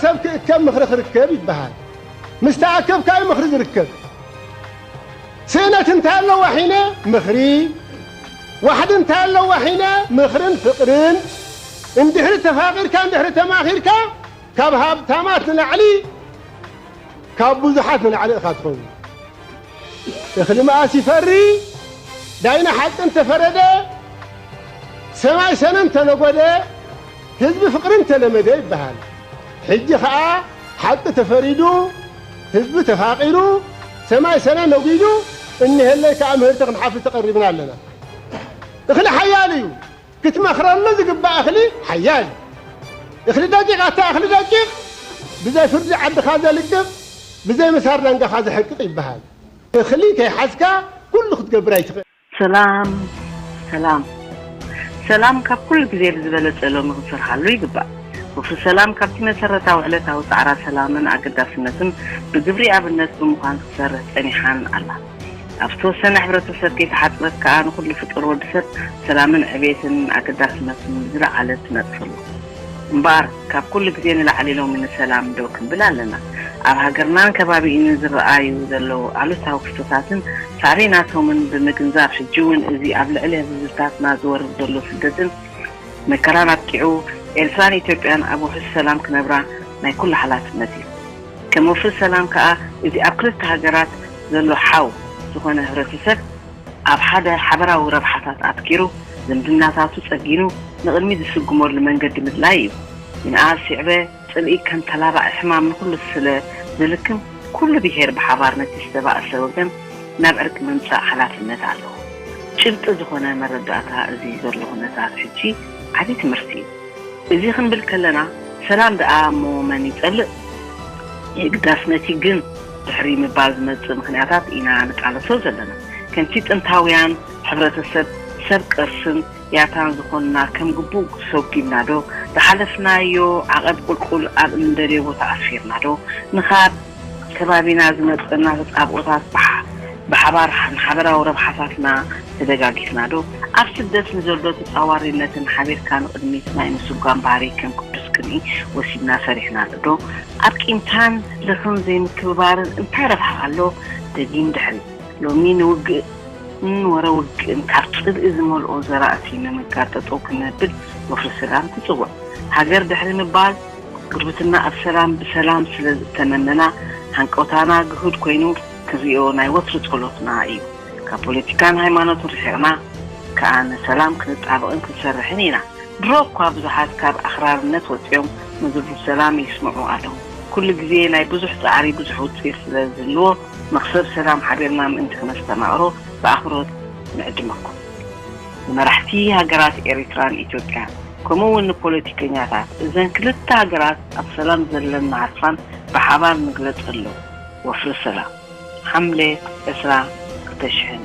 ሰብ ክእከብ ምኽሪ ክርከብ ይበሃል። ምስ ተኣከብካ እዩ ምኽሪ ዝርከብ። ስእነት እንታይ ኣለዋ ሒነ? ምኽሪ። ዋሕዲ እንታይ ኣለዋ ሒነ? ምኽርን ፍቕርን። እንድሕሪ ተፋቒርካ፣ እንድሕሪ ተማኺርካ፣ ካብ ሃብታማት ንላዕሊ፣ ካብ ብዙሓት ንላዕሊ ኢኻ ትኸውን። እኽሊ መኣስ ይፈሪ? ዳይና ሓቂ እንተፈረደ፣ ሰማይ ሰነ እንተነጎደ፣ ህዝቢ ፍቕሪ እንተለመደ ይበሃል። ሕጂ ኸኣ ሓቂ ተፈሪዱ፣ ህዝቢ ተፋቒሩ፣ ሰማይ ሰነ ነጒዱ፣ እኒሀለይ ከኣ ምህርቲ ክንሓፍስ ተቐሪብና ኣለና። እኽሊ ሓያል እዩ። ክትመኽረሉ ዝግባእ እኽሊ ሓያል እዩ። እኽሊ ደቂቕ ኣታ እኽሊ ደቂቕ፣ ብዘይ ፍርዲ ዓድኻ ዘልቅቕ፣ ብዘይ ምሳር ዳንጋኻ ዘሕቅቕ ይበሃል። እኽሊ ከይሓዝካ ኩሉ ክትገብር ኣይትኽእል። ሰላም፣ ሰላም፣ ሰላም ካብ ኩሉ ግዜ ብዝበለጸ ሎሚ ክንሰርሓሉ ይግባእ። ወፍሪ ሰላም ካብቲ መሰረታዊ ዕለታዊ ጻዕራ ሰላምን ኣገዳስነቱን ብግብሪ ኣብነት ብምዃን ክትሰርሕ ጸኒሓን ኣላ። ኣብ ዝተወሰነ ሕብረተሰብ ከይተሓጽረት ከኣ ንኹሉ ፍጡር ወዲ ሰብ ሰላምን ዕቤትን ኣገዳስነቱን ብዝለዓለ ትነጥፈሉ። እምበኣር ካብ ኩሉ ግዜ ንላዕሊ ሎሚ ንሰላም ደው ክንብል ኣለና። ኣብ ሃገርናን ከባቢኡን ዝረኣዩ ዘለዉ ኣሉታዊ ክስተታትን ሳዕቤናቶምን ብምግንዛብ ሕጂ እውን እዚ ኣብ ልዕሊ ህዝብታትና ዝወርድ ዘሎ ስደትን መከራን ኣብቂዑ ኤርትራን ኢትዮጵያን ኣብ ውሑስ ሰላም ክነብራ ናይ ኩሉ ሓላፍነት እዩ። ከም ወፍሪ ሰላም ከኣ እዚ ኣብ ክልተ ሃገራት ዘሎ ሓው ዝኾነ ህብረተሰብ ኣብ ሓደ ሓበራዊ ረብሓታት ኣትኪሩ ዝምድናታቱ ጸጊኑ ንቕድሚት ዝስጉመሉ መንገዲ ምድላይ እዩ። ይንኣስ ይዕበ ጽልኢ ከም ተላባዒ ሕማም ንኹሉ ስለ ዝልክም ኩሉ ብሄር ብሓባር ነቲ ዝተባእሰ ወገን ናብ ዕርቂ ምምጻእ ሓላፍነት ኣለዎ። ጭብጢ ዝኾነ መረዳእታ እዚ ዘሎ ኩነታት ሕጂ ዓቢ ትምህርቲ እዩ። እዚ ክንብል ከለና ሰላም ደኣ እሞ መን ይጸልእ? የግዳስ ነቲ ግን ድሕሪ ምባል ዝመጽእ ምኽንያታት ኢና ንቃለሶ ዘለና። ከምቲ ጥንታውያን ሕብረተሰብ ሰብ ቅርስን ያታን ዝኾንና ከም ግቡእ ሰጒምና ዶ? ዝሓለፍናዮ ዓቐብ ቁልቁል ኣብ እንደልዮ ቦታ ኣስፊርና ዶ? ንኻብ ከባቢና ዝመጸና ተጻብኦታት ብሓ-፣ ብሓባር ንሓበራዊ ረብሓታትና ተደጋጊፍና ዶ? ኣብ ስደት ንዘሎ ተጻዋርነትን ሓቢርካ ንቕድሚት ናይ ምስጓም ባህሪ ከም ቅዱስ ቅንኢ ወሲድና ሰሪሕናሉ ዶ? ኣብ ቂምታን ልኽን ዘይምክብባርን እንታይ ረብሓ ኣሎ? ደጊም ድሕሪ ሎሚ ንውግእን ወረ ውግእን ካብ ጽልኢ ዝመልኦ ዘራእቲ ንምምካር ጠጠው ክነብል ወፍሪ ሰላም ትጽውዕ። ሃገር ድሕሪ ምባል ጉርብትና ኣብ ሰላም ብሰላም ስለ ዝተመመና ሃንቀውታና ግሁድ ኮይኑ ክንሪኦ ናይ ወትሩ ጸሎትና እዩ። ካብ ፖለቲካን ሃይማኖትን ርሒቕና ከኣ ንሰላም ክንጣበቕን ክንሰርሕን ኢና። ድሮ እኳ ብዙሓት ካብ ኣኽራርነት ወጺኦም ንዝብሉ ሰላም ይስምዑ ኣለዉ። ኩሉ ግዜ ናይ ብዙሕ ጻዕሪ ብዙሕ ውጽኢት ስለ ዝህልዎ መኽሰብ ሰላም ሓቢርና ምእንቲ ክነስተማቕሮ ብኣኽብሮት ንዕድመኩም። ንመራሕቲ ሃገራት ኤሪትራን ኢትዮጵያን ከምኡ እውን ንፖለቲከኛታት እዘን ክልተ ሃገራት ኣብ ሰላም ዘለና ሃስፋን ብሓባር ንግለጸሉ። ወፍሪ ሰላም። ሓምለ ዕስራ ክልተ ሽሕን